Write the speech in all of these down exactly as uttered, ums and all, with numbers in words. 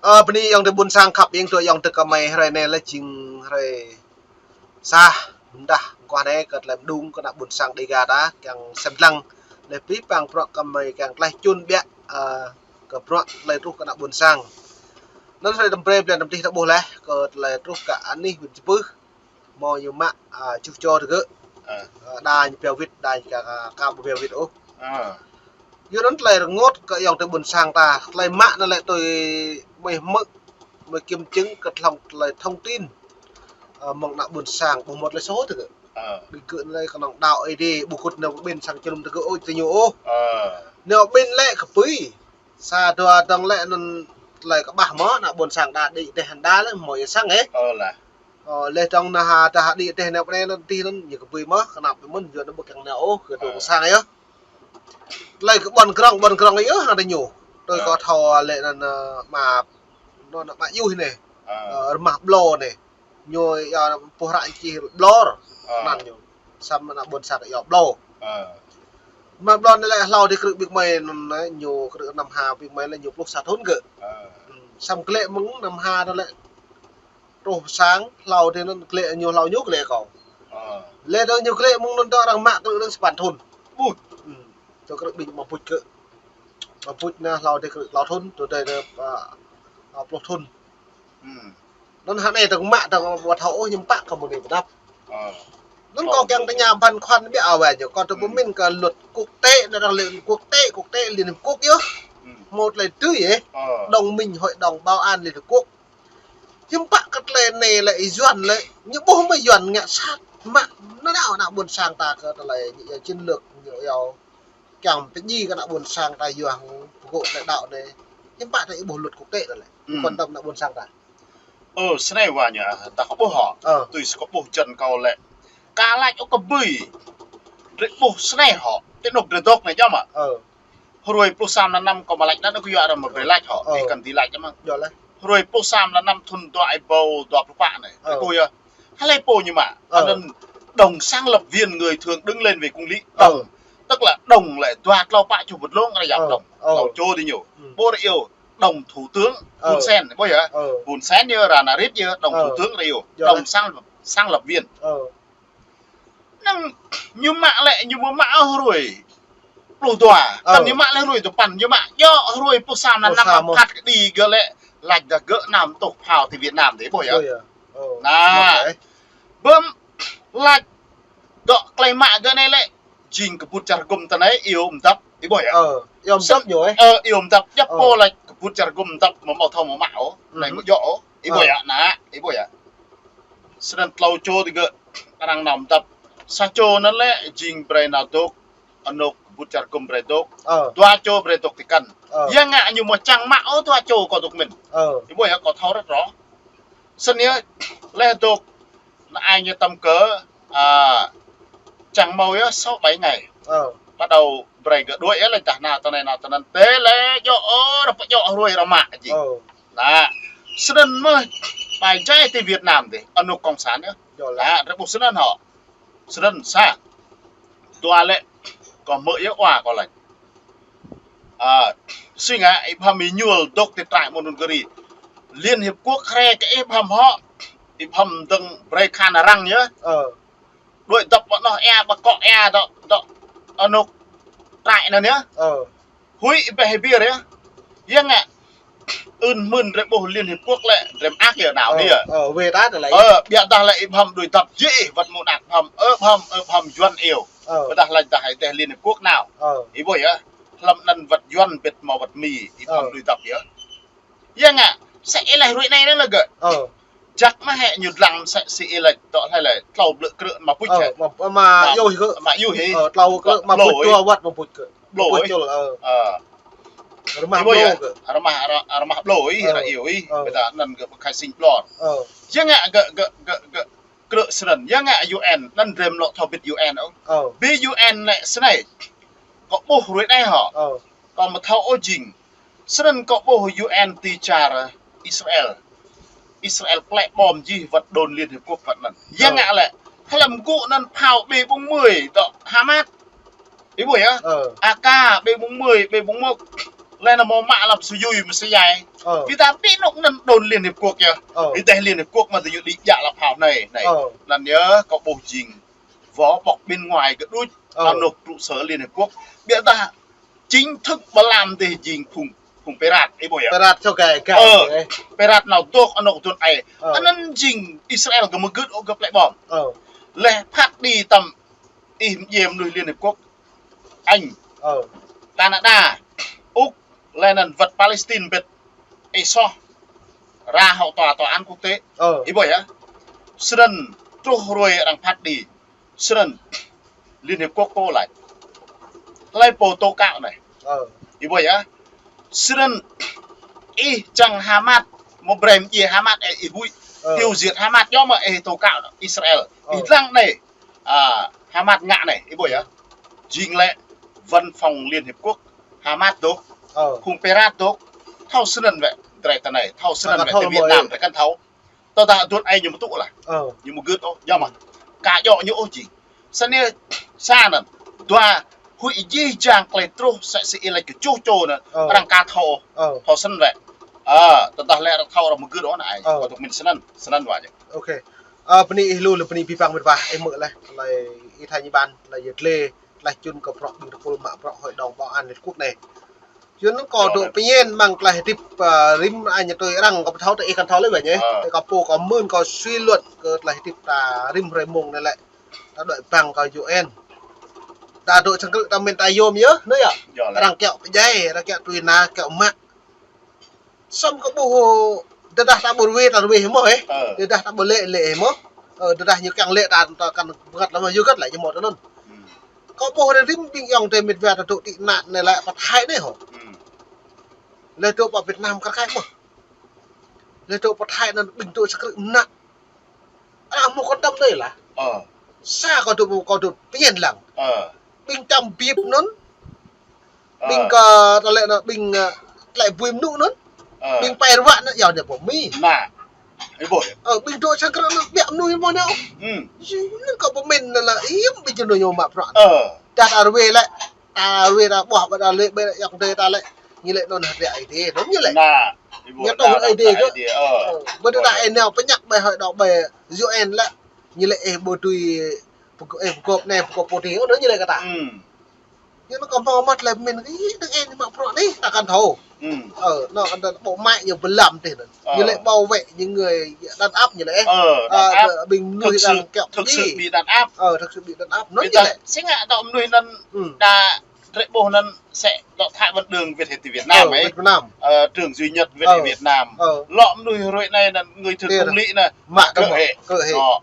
Ơ, bơni ayŏng adơi ƀuôn sang khăp, ayŏng adơi, ayŏng adơi kơmơi hrơi anai lĕ jing hrơi sa, mơdah mơguah anai kơ tơlơi mơđung kơ ană ƀuôn sang Dêga ta, kiăng sem lăng lĕ pĭ pang bruă kơmơi kiăng tơlơi čun biă, ơ, kơ bruă tơlơi truh kơ ană ƀuôn sang. Anŭn hrơi tơm brơi blan tơm tih ta ƀuh laih kơ tơlơi truh kơ anih huyện Čư̆ Pưh. Hmâo ñu mă, ơ, čuh čô tơgơ̆. Ơ. Ơ, đa ñu pioh wĭt, đa ñu ka, ka, ka ƀu pioh wĭt ôh. Ơ. Yua anŭn tơlơi rơngot kơ ayŏng adơi ƀuôn sang ta, tơlơi mă anŭn lĕ tui mơi hmư̆, mơi kiểm chứng kơ hlŏng tơlơi thông tin. Ơ, mơ̆ng ană ƀuôn sang, ƀu hmâo tơlơi soh tơgơ̆. Ơ. Ƀing gơ̆ anŭn lĕ kơnơ̆ng đaŏ Ơi Adai, ƀu kơnơ̆ng ƀing sang čơnŭm tơgơ̆ ôh, tơ ñu ôh. Ơ. Nao ƀing lĕ kơ pui. Sa dua dong lĕ anŭn tơlơi kơƀah mơ̆, ană ƀuôn sang ta đĭ teh hăng đa lĕ hmâo ia sang ĕ. Ơ lah. Ơ, lĕ dong anŭn ha ta ha đĭ teh nao pơ anai anŭn tih anŭn ñu kơ pui mơ̆, kơnăp mơ̆n yua anŭn ƀu kiăng nao ôh, kơ tơ̆ sang yơh. Tơlơi kơ ƀôn krong, ƀôn krong yơh hăng tơ ñu. Tui kâo thâo lĕ anŭn, ơ, mă, anŭn mă yuh anai. Ơ, rơmah ƀlô anai. Ñu ia pơ̆ hră čih blor. Anŭn ñu. Samơ̆ ană ƀuôn sang ia blô. Rơmah ƀlô anai lĕ hlâo dih krư̆ ƀing mơi anŭn, ñu krư̆ năm ha ƀing mơi lĕ ñu pluh sa thŭn gơ̆. Samơ̆ glaĭ mơ̆ng năm ha anŭn lĕ truh sang, hlâo dih anŭn glaĭ ñu hlâo ñu glaĭ kâo. Lĕ dong ñu glaĭ mơ̆ng anŭn dong arăng mă krư̆ anŭn sapăn thŭn. Ƀuh. Dong krư̆ ƀing mă puč gơ̆. Mă puč anai hlâo dih krư̆ klâo thŭn, tơdơi dih, ơ, ơ, pluh thŭn. Anŭn hăng anai dong mă dong ƀu thâo ôh hiư̆m pă kơ mơ̆ng anai pơdăp. Anŭn kâo kiăng tơña băn khoăn biă awai ñu, kâo tơ pơmĭn kơ luật quốc tế anai dong lĕ quốc tế, quốc tế Liên Hiệp Quốc yơh. Hmâo tơlơi tui ĕ. Đồng minh Hội đồng Bảo an Liên Hiệp Quốc. Hiư̆m pă kơ tơlơi anai lĕ Yuan lĕ, ñu ƀuh mơ̆ Yuan ngă sat mă, anŭn đaŏ ană ƀuôn sang ta kơ tơlơi ñu ia chiến lược, ñu ia kiăng pơdjai kơ ană ƀuôn sang ta yua hăng pơgô̆ tơlơi đaŏ anai. Hiư̆m pă ta ia ƀuh luật quốc tế anŭn lĕ. Quan tâm ană ƀuôn sang ta. Ơ, snei wa ñu, ta kơ ƀuh hŏ. Ơ. Tui si kơ ƀuh jăn kâo lĕ. Ka lač ôh kơ ƀơi. Drơi ƀuh snei hŏ. Tơ anŭn drơi dŏ anai jăm mă. Ơ. Hrơi pluh sa mlan năm kâo mă lač anŭn kơ yua arăng mă brơi lač hŏ. Ơ. Ih kăn di lač mă. Yua lač. Hrơi pluh sa mlan năm thŭn dua êbâo dua pluh pă anai. Ơ. Kơ yua. Hlơi pô ñu mă. Ơ. Anŭn đồng sáng lập viên người thường đứng lên về công lý. Ơ. Đồng. Tức là đồng lĕ dua tlâo pă čô bơ̆t lông arăng yap đồng. Ơ. Tlâo čô dih ñu. Ƀôr iâu. Đồng thủ tướng Hun Sen, ƀuh yơh. Hun Sen yơh, Ranarit yơh, đồng thủ tướng ră iâu. Đồng sáng, sáng lập viên. Năng ñu mă lĕ, ñu mă hrơi pluh dua. Kăn ñu mă lĕ hrơi tơpăn, ñu mă djơ̆ hrơi pluh sa mlan năm phat kơđi gơ̆ lĕ, lač dah gơ̆ nao tuh phao ti Việt Nam dih, ƀuh yơh. Anai. Bơ̆m lač dŏ tơlơi mă gơ̆ anai lĕ, jing kơƀut čar gum tơ anai iâu mơdăp, ih ƀuh yơh. Ơ, iâu mơdăp ñu ĕ. Ơ, iâu mơdăp, djŏp pô lač kơƀut čar gum mơdăp mơ̆ hmâo thâo mơ̆ mă ôh, anai mơ̆ djŏ ôh, ih ƀuh yơh, anai, ih ƀuh yơh. Snăn tlâo čô dih gơ̆ arăng nao mơdăp. Sa čô anŭn lĕ jing brơi nao dôk, anŏ kơƀut čar gum brơi dôk. Dua čô brơi dôk ti kăn. Yua ngă ñu mơ̆ čang mă ôh dua čô kơ dôk mĭn. Ih ƀuh yơh kơ thâo ră rŏ. Snăn yơh, leh dôk, anai ñu tăm kơ, a, čang mâo yơh sáu bảy ngày. Bắt đầu brơi gơ̆ đuaĭ yơh, leh dah nao tơ anai nao tơ anăn. Tơ leh djŏ ôh, ră pơdjŏ hrơi ră mă jing. Anai, snăn mơ̆, ƀai jai ti Việt Nam dih, anŏ cộng sản yơh. Anai, drơi ƀuh snăn hŏ. Snăn sa. Dua lĕ, kâo hmư̆ yơh wa kâo lač. A, si ngă, ih bhăm ih ñuôl dôk ti trại Mondulkiri. Liên Hiệp Quốc hre kơ ih bhăm hŏ. Ih bhăm dơ̆ng brơi khan arăng yơh. Đuaĭ dŏp ƀơi anŏ ia, ƀơi akŏ ia dŏ, dŏ, anŏ trại anăn yơh. Huĭ ƀĕ hĭ ƀiă yơh. Yua ngă. Ưn hmưn drơi ƀuh Liên Hiệp Quốc lĕ, drơi mơak yơh nao anai yơh. Ơ, wơ̆t dah lĕ. Ơ, ƀiă dah lĕ ih bhăm đuaĭ dŏp jĕ ih wơ̆t mơ̆ng anăp bhăm, ơ, bhăm, ơ, bhăm Yuăn iâu. Ƀiă dah lač dah ih teh Liên Hiệp Quốc nao. Ih ƀuh yơh. Hlăm anăn wơ̆t Yuăn bĕt mâo wơ̆t Mi, ih bhăm đuaĭ dŏp yơh. Yua ngă, sĕ ih lač hrơi anai anăn lĕ gơ̆. Jăk mơ̆ hĕ ñu dlăng sĕ si ih lač dŏ hlơi lĕ, tlâo blư̆ krư̆ mă puč hĕ. Mă, mă, mă yuh gơ̆. Mă yuh hĕ. Ơ, tlâo krư̆ mă puč dua wơ̆t mă puč gơ̆. Blô ih. Rơmah blô gơ̆. Rơmah, rơmah blô ih, ră iâu ih. Ƀiă dah anăn gơ̆ pơkhai sing blô. Yua ngă gơ̆, gơ̆, gơ̆, gơ̆ krư̆ snăn. Yua ngă U N, anăn drơi mlŏ thâo bĭt U N ôh. Bi U N lĕ snei. Kơ ƀuh hrơi anai hŏ. Kơ mơ̆ thâo ôh jing. Snăn kơ ƀuh U N ti čar Israel. Israel plĕ bom jih wơ̆t đồn Liên Hiệp Quốc wơ̆t anăn. Yua ngă lĕ. Hlăm gŭ anăn phao B bốn mươi dŏ Hamas. Ih ƀuh yơh. A K, B bốn mươi, B bốn mốt. Lĕ anŭn mơ̆ mă lăm sui yui mơsai. Ơ. Ƀing ta ƀu nŭk anŭn đồn Liên Hiệp Quốc yơh. Ơ. Ƀing ta Liên Hiệp Quốc mă tơ ñu đĭ ƀiă lăm phao anai, anai. Ơ. Anŭn yơh, kâo ƀuh jing vỏ bọc bên ngoài kơ đuč, ơ, anŏ trụ sở Liên Hiệp Quốc. Ƀiă ta chính thức ƀa lăm tơ jing phung, phung pirate, ih ƀuh yơh. Pirate čô gai, gai. Ơ, pirate nao dŏ anŏ tun ai. Ơ. Anŭn jing Israel kơ mơgưt ôh kơ plĕ ƀom. Ơ. Lĕ phat đĭ tăm ih mơdjai mơnuih Liên Hiệp Quốc. Anh, ơ, Canada, Úc, lĕ anŭn wơ̆t Palestine ƀĕ, ih soh ra hŏ tòa, tòa án quốc tế. Ơ. Ih ƀuh yơh. Snăn truh hrơi arăng phat đĭ. Snăn Liên Hiệp Quốc pô laĭ. Hlơi pô tố cáo anai. Ơ. Ih ƀuh yơh. Snăn ih čang Hamas, mơ̆ brơi mơdjai Hamas, ơ, ih huĭ. Ơ. Tiêu diệt Hamas, yua mơ̆ ih tố cáo Israel. Ơ. Ih lăng anai. À, Hamas ngă anai, ih ƀuh yơh. Jing lĕ văn phòng Liên Hiệp Quốc, Hamas dŏ. Ơ. Phung pirate dŏ. Thâo snăn wơ̆t, drei tơ anai, thâo snăn wơ̆t, tơ Việt Nam, drei kăn thâo. Tơdah tun ai ñu mơtŭ lah. Ơ. Ñu mơgưt ôh, yua mơ̆. Ka djŏ ñu ôh jing. Snăn, sa anŭn. Dua, huĭ jih jang klei truh, sa si ilai kơ čuh čô anŭn. Ơ. Arăng ka thâo. Ơ. Thâo snăn wơ̆t. À, tơdah lĕ arăng thâo arăng mơgưt ôh anai. Ơ. Kâo tŭ min snăn, snăn wơ̆t jing. Ok. Ơ, bơni ih lu, lĕ bơni abih bang mĕt wa, ih mơ̆ lĕ, lĕ ih tha ñu ƀan, lĕ yơh lĕ, lĕ čun kơ prŏ ƀing tơpul mă prŏ Hội đồng Bảo an Liên Quốc anai. Yua anŭn kâo dŏ pơñen mơ̆ng tơlơi hơdip, ơ, rĭm ai ñu tui arăng kâo ƀu thâo tơ ih kăn thâo lĕ wơ̆t ñu. Ơ. Tơ kâo pô kâo mơ̆n kâo suy luận kơ tơlơi hơdip ta rĭm hrơi mông anai lĕ. Ta đuaĭ ƀang kơ U N. Ta dŏ čang krư̆ ta min ta yôm yơh, anŭn yơh. Yơh lĕ. Arăng kiaŏ pơdjai, arăng kiaŏ tui na, kiaŏ mă. Samơ̆ kâo ƀuh, tơdah ta ƀu rơwe, ta rơwe hĭ mơ̆, ơ. Ơ. Tơdah ta ƀu lĕ, lĕ hĭ mơ̆. Ơ, tơdah ñu kiăng lĕ ta, ta kăn bơngăt lăm yua kơ lĕ ñu mơ̆ tơ anŭn. Hmm. Kâo ƀuh ră rĭm ƀing ayŏng adơi mĕt wa ta dŏ tị nạn anai lĕ, pơthai anai hŏ. Hmm. Lĕ dŏ pơ Việt Nam kar kaĭ mơ̆. Lĕ dŏ pơthai anŭn ƀing dŏ čang krư̆ mơnă. Arăng mơ̆ kơ tăm anai lah. Ơ. Sa kâo dŏ, kâo dŏ pơñen lăng. Ơ. Ƀing tăm biăp anŭn. Ơ. Ƀing kơ tơlơi anŭn, ƀing, ơ, tơlơi bui mơnŭ anŭn. Ơ. Ƀing pai rơwă anŭn, yua anŭn pơ Mi. Mă. Ih ƀuh. Ơ, ƀing dŏ čang krư̆ anŭn, biă mơnuih mơ̆ anŭn. Hmm. Jing anŭn kâo pơmin anŭn lah, ih ƀing jơnum ñu mă prŏ. Ơ. Dah ta rơwe lĕ, ta rơwe ta ƀuh, ƀu ta lĕ, ƀing ayŏng adơi ta lĕ, ñu lĕ anŭn hơdră Aê Diê, anŭn ñu lĕ. Nah, ih ƀuh. Ñu tŭ Aê Diê kơ. Aê Diê, ơ. Ơ, ƀơi tơdah ih nao pơñăk ƀơi hội đồng ƀơi U N lĕ, ñu lĕ ih ƀu dưi pơgô-, ih pơgôp anai, pơgôp pô adih, anŭn ñu lĕ kơ ta. Hmm. Ñu anŭn kâo hmâo mă tơlơi pơmin, ih, tơ̆ng ih mă prŏ anai, ta kăn thâo. Hmm. Ơ, anŭn kăn ta ƀu mă ñu ƀlăm adih anŭn. Ơ. Ñu lĕ bảo vệ những người đàn áp ñu lĕ. Ơ, đàn áp. Ơ, ƀing mơnuih đang kiaŏ pơdjai. Thực sự bị đàn áp. Ơ, thực sự bị đàn áp. Anŭn ñu lĕ. Sĭt ngă tơlơi mơnuih anŭn, hmm, đa drei ƀuh anŭn sĕ dŏ Thái Văn Đường Việt, Việt Nam, ơ, ấy. Việt Nam. Ờ, trưởng duy nhất Việt, ơ, Việt Nam. Ơ. Lŏ mơnuih hrơi anai anŭn người thực công lý anŭn. Mă kơ mă. Kơ hĕ. Ơ.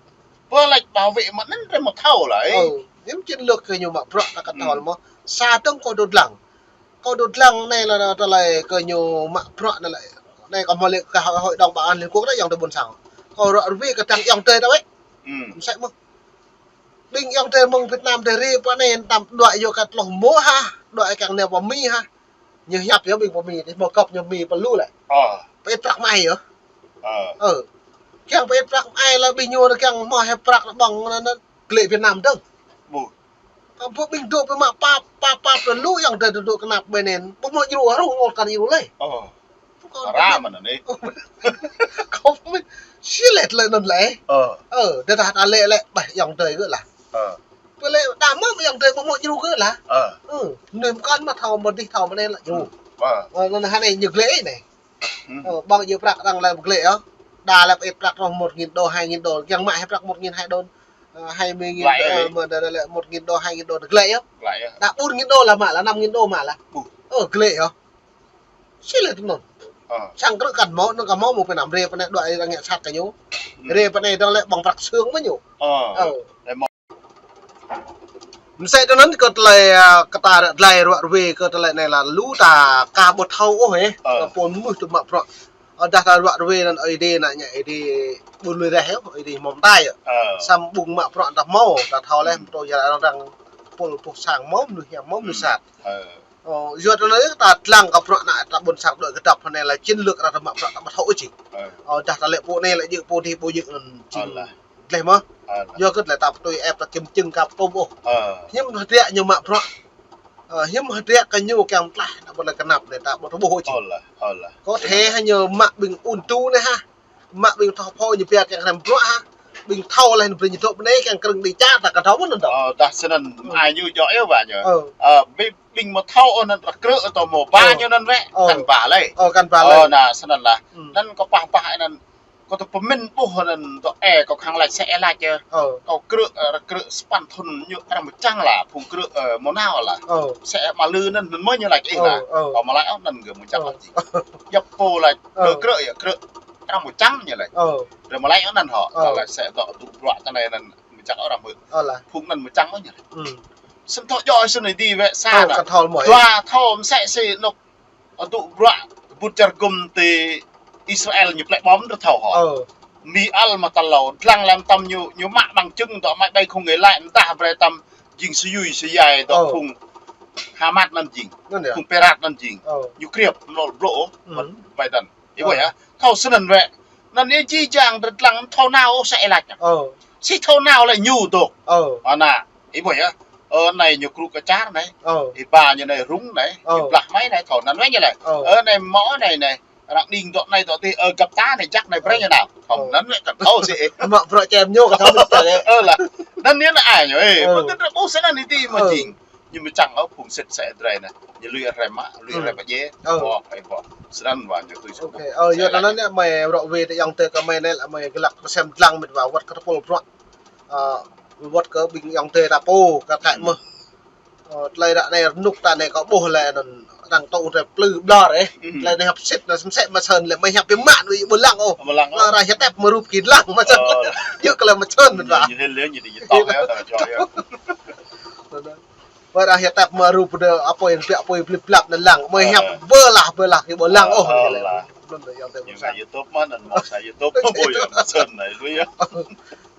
Pơ lač bảo vệ mă anŭn drei mă thâo lah, ơ. Ơ, yơh chiến lược kơ ñu mă prŏ ta kăn thâo mơ̆. Sa tơ̆ng kâo dŏ lăng. Kâo dŏ lăng anai lah tơlơi kơ ñu mă prŏ anai lah. Anai kâo hmâo lĕ kơ hội, hội đồng bảo an Liên Quốc anai ayŏng adơi ƀôn sang. Kâo ră ruai kơ tơ̆ng ayŏng adơi ta wơ̆t. Hmm. Mơsĕ mơ̆. Ƀing ayŏng adơi mơ̆ng Việt Nam adih rai pơ anai tăm đuaĭ yua kơ tơlơi mơ̆ hă, đuaĭ kiăng nao pơ Mi hă. Ñu hiăp yơh ƀing pơ Mi, adih hmâo gŏp ñu Mi pơ lu lĕ. Ơ. Pơit prăk mơai yơh. Ơ. Ơ. Kiăng pơit prăk mơai lah ƀing ñu kiăng hmâo hĕ prăk ƀơ̆ng anŭn, anŭn glĕ Việt Nam dơ̆ng. Ƀu. Kơ ƀing dŏ pơ mă pap, pap, pap pơ lu ayŏng adơi dŏ kơnăp ƀơi anŭn. Ƀu hmâo djru, rŭng ôh kăn djru lĕ. Ơ. Kâo pơmin. Kâo pơmin. Sĭt lĕ tơlơi anŭn lĕ. Ơ. Ơ, tơdah ta lĕ lĕ, ƀah ayŏng adơi gơ̆ lah. Ơ. Pơ lĕ đa mơ̆ ayŏng adơi ƀu hmâo djru gơ̆ lah. Ơ. Ơ, anŭn kăn mă thâo mơ̆ adih thâo mơ̆ anai lah djru. Ơ. Ơ, anŭn hă anai ñu glĕ anai. Hmm. Ơ, ƀơ̆ng djru prăk arăng lĕ glĕ yơh. Đa lĕ pơit prăk rŏh một nghìn đô, hai nghìn đô. Kiăng mă hĕ prăk một nghìn hai đô. Ơ, hai mươi nghìn đô, ơ, mă đa lĕ một nghìn đô, hai nghìn đô glĕ yơh. Glĕ yơh. Đa bốn nghìn đô lah mă lah, năm nghìn đô mă lah. Ơ, glĕ yơh. Sĭt lĕ tơ̆ng anŭn. Ơ. Čang krư̆ kăn hmâo, anŭn kăn hmâo mơ̆ pơ anăm rai pơ anai đuaĭ arăng ngă sat kơ ñu. Hmm. Rai pơ anai dơ̆ng lĕ ƀơ̆ng prăk sương mơ̆ ñu. Ơ. Ơ. Mơsĕ tơ̆ng anŭn kơ tơlơi, ơ, kơ ta ră glĕ ră ruai kơ tơlơi anai lah lu ta ka ƀu thâo ôh, ơ. Ơ. Kơ pô mơnuih tŭ mă prăk. Ơ, dah ta ră ruai anŭn Aê Diê anŭn ñu Aê Diê ƀu lui reh yơh, Aê Diê hmâo mơtai yơh. Ơ. Samơ̆ ƀing mă prăk ta hmâo, ta thâo lĕ, hmm, pơtô yơh arăng pul pô sang hmâo, mơnuih hiam hmâo, mơnuih sat. Ơ. Ơ, yua tơlơi anai ta lăng kơ prăk anŭn ta ƀôn sang dŏ kơdŏp anai lah chiến lược arăng ta mă prăk ta ƀu thâo ôh jing. Ơ. Ơ, dah ta lĕ pô anai lĕ djơ̆ pô adih ƀu djơ̆ anŭn jing. Ơ lah. Glĕ mơ̆. Ơ lah. Yua kơ tơlơi ta pơtui ĕp ta kơčing kơ pơtô ôh. Ơ. Hiư̆m hơdră ñu mă prăk. Ơ, hiư̆m hơdră kơ ñu kiăng tlaih, ană ƀôn lĕ kơnăp anai ta ƀu thâo ƀuh ôh či. Ơ lah, ơ lah. Kơ thê hă ñu mă ƀing ŭn tu anai hă. Mă ƀing thâo phô ñu pia kiăng hrăm bruă hă. Ƀing thâo lĕ brơi ñu dŏ ƀơi anai kiăng krơ̆ng đĭ čar ta kơ thâo mơ̆n anŭn dŏ. Ơ, dah snăn ai ñu djŏ yơh wa ñu. Ơ. Ơ, ƀing ƀing mă thâo ôh anŭn rơkrư̆ tơ mơ̆ ba ñu anŭn rĕ. Ơ. Kăn ba lĕ. Ơ, kăn ba lĕ. Ơ, anŭn snăn lah. Anŭn kâo pah pah anŭn kâo tŭ pơmĭn ƀuh anŭn dŏ ê kâo khăng laĭ sĕ ê laĭ yơh. Ơ. Kâo krư̆, ơ, rơkrư̆ sapăn thŭn ñu arăng mơčăng lah, phung krư̆, ơ, mơnao lah. Ơ. Sĕ ê mă lư anŭn, anŭn mơ̆ ñu laĭ ih lah. Ơ. Kâo mă laĭ ôh anŭn gơ̆ mơčăng lah či. Yap pô lah, ơ, rơkrư̆ yơh, krư̆ arăng mơčăng ñu laĭ. Ơ. Rơmơ̆ laĭ anŭn hŏ, ơ, kâo laĭ sĕ dŏ tŭ bruă ta anai anŭn mơčăng arăng mơ̆. Ơ lah. Phung anŭn mơčăng ôh ñu laĭ. Snăn thâo djŏ snăn ih dĭ wĕ sa. Ơ, lah. Kăn thâo mơ̆. Dua thâo mơsĕ si anŏ Ơ, tŭ bruă kơ ƀut čar gum ti Israel ñu plĕ bom rơthâo hŏ. Ơ. Mi al mă tal lâo, dlăng lăm tăm ñu, ñu mă bằng chứng dŏ mă ƀai không ngơi lĕ, mơdah brơi tăm jing sơyui sơyai dŏ, ơ, phung Hamas anŭn jing. Anŭn yơh. Phung Perat anŭn jing. Ơ. Ñu kriăp, nol blŏ, ơ, Biden. Ih ƀuh yơh. Thâo snăn wĕ. Anŭn yơh jih jang drơi dlăng thâo nao ôh sĕ ê laĭ. Ơ. Si thâo nao lĕ ñu dŏ. Ơ. Ană. Ih ƀuh yơh. Ơ, anai ñu krư̆ kơ čar anai. Ơ. Ih ba ñu anai rŭng anai. Ơ. Ih blah mai anai thâo anŭn wĕ ñu lĕ. Ơ. Ơ, anai mơ̆ anai anai. Arăng đing dŏ anai dŏ adih, ơ, găp ta anai jak anai brơi ñu nao. Thâo anŭn wĕ kăn thâo si. Mă bruă čem ñu kăn thâo mơ̆n. Ơ lah. Anŭn ñu anai ñu, ơ. Ơ. Mơ̆ kơ drơi ƀuh snăn anai ti mơ̆ jing. Ñu mơčăng ôh phung sĭt sĕ drơi anai. Ñu lui hrăm mă, lui hrăm pơjeh. Ơ. Ƀuh, ih ƀuh. Snăn wa ñu tui. Ôkê. Ơ, yua anŭn anai mơi rŏ wĕ tơ ayŏng adơi kơ mơi anai lah mơi glăk pơsem dlăng mĭt wa wăt kơ tơpul bruă. Ơ, wăt kơ ƀing ayŏng adơi ta pô, kơ thai mơ̆. Ơ, tơlơi ră anai rơnŭk ta anai kâo ƀuh lĕ anŭn arăng tŭ rai plư ƀlŏr ê. Tơlơi anai hăp sĭt anŭn sem sĕ mă sơ̆n lĕ mơi hăp biă mă anŭn ih ƀu lăng ôh. Ƀu lăng ôh. Arăng hăp tep mă rup kơ lăng mă sơ̆n. Ơ. Yua kơ lĕ mă sơ̆n mĭt wa. Ñu hil lĕ ñu đĭ ñu tŏ yơh ta čô yơh. Wăt arăng hăp tep mă rup dơ apoi yang biă apoi blip blap anŭn lăng. Mơi hăp bơlah bơlah kơ ƀu lăng ôh. Ơ, lah. Anŭn yơh ayŏng adơi. Ñu sa YouTube mơ̆n, anŭn mơ̆ sa YouTube mơ̆ ƀu yơh mă sơ̆n anai lui yơh.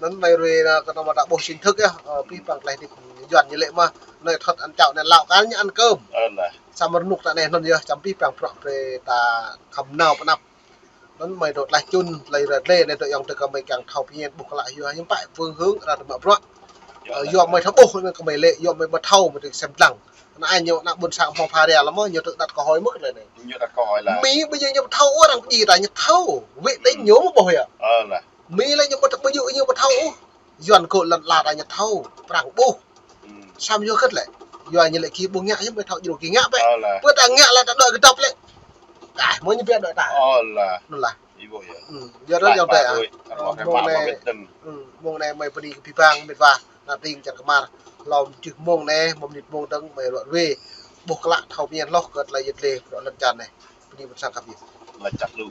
Anŭn mơi rui anŭn kơ anŭn mă ta ƀuh chính thức yơh, ơ, pih pang tơlơi hơdip Yuan ñu lĕ mơ̆. Anai thâo ăn čao anai lăo kơ ñu ăn kơm. Ơ lah. Samơ̆ rơnŭk ta anai anŭn yơh, čăm pih pang bruă brơi ta khăm nao pơanăp. Anŭn mơi dŏ tlaih čun, tơlơi ră lĕ anai dŏ ayŏng adơi kơ mơi kiăng thâo pơñen ƀuh kơ lăi yua, hiư̆m pă phương hướng arăng mă bruă. Ơ, yua mơi thâo ƀuh anŭn kơ mơi lĕ, yua mơi ƀu thâo mơi tui sem dlăng. Anŭn ai ñu ană ƀôn sang hmâo pha ria lăm mơ̆, ñu tŭ đặt câu hỏi mơ̆ tơlơi anai. Ñu đặt câu hỏi lah. Mi ƀu djơ̆ ñu ƀu thâo ôh, arăng pơjing ta ñu thâo. Wĕ tĭng ñu mơ̆ ƀuh yơh. Ơ lah. Mi lĕ ñu ƀu thâo, ƀu djơ̆ ñu ƀu thâo ôh. Yuan kơ lŏn ala ta ñu thâo, Prăng ƀuh. Samơ̆ yua hơget lĕ. Yua ñu lĕ ki ƀu ngă hiư̆m ƀu thâo djru ki ngă bĕ. Ơ lah. Pơ ta ngă lĕ ta dŏ kơdŏp lĕ. Dah, mơ̆ ñu biă dŏ ta. Ơ lah. Anŭn lah. Ih ƀuh yơh. Yua anŭn ayŏng adơi ah. Mông anai, mông anai mơi bơni kơ pih pang mĭt wa. Ană tring čar kơmar. Hlâo mơjih mông anai, mơ̆ mơnit mông dơ̆ng mơi ră wĕ. Ƀuh kơ lăi thâo pơñen hloh kơ tơlơi yet lĕ, bruă lŏn čar anai. Bơni ƀôn sang khăp yơh. Laĭ čăt lu.